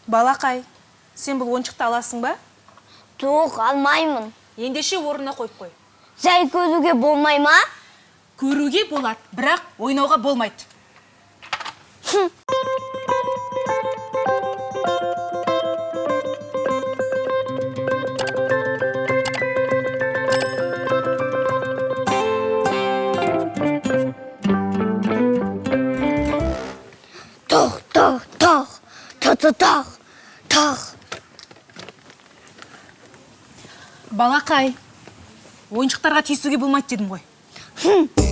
Балақай, сен бұл ойыншықты аласың ба? Жоқ, алмаймын. Ендеше орнына қойып қой. Жай көруге болмай ма? Көруге болады, бірақ ойнауға болмайды. Тоқ, тоқ, тоқ. Тоқ, тоқ, тоқ. Тоқ. Балақай, ойыншықтарға тиісуге болмайды дедім ғой.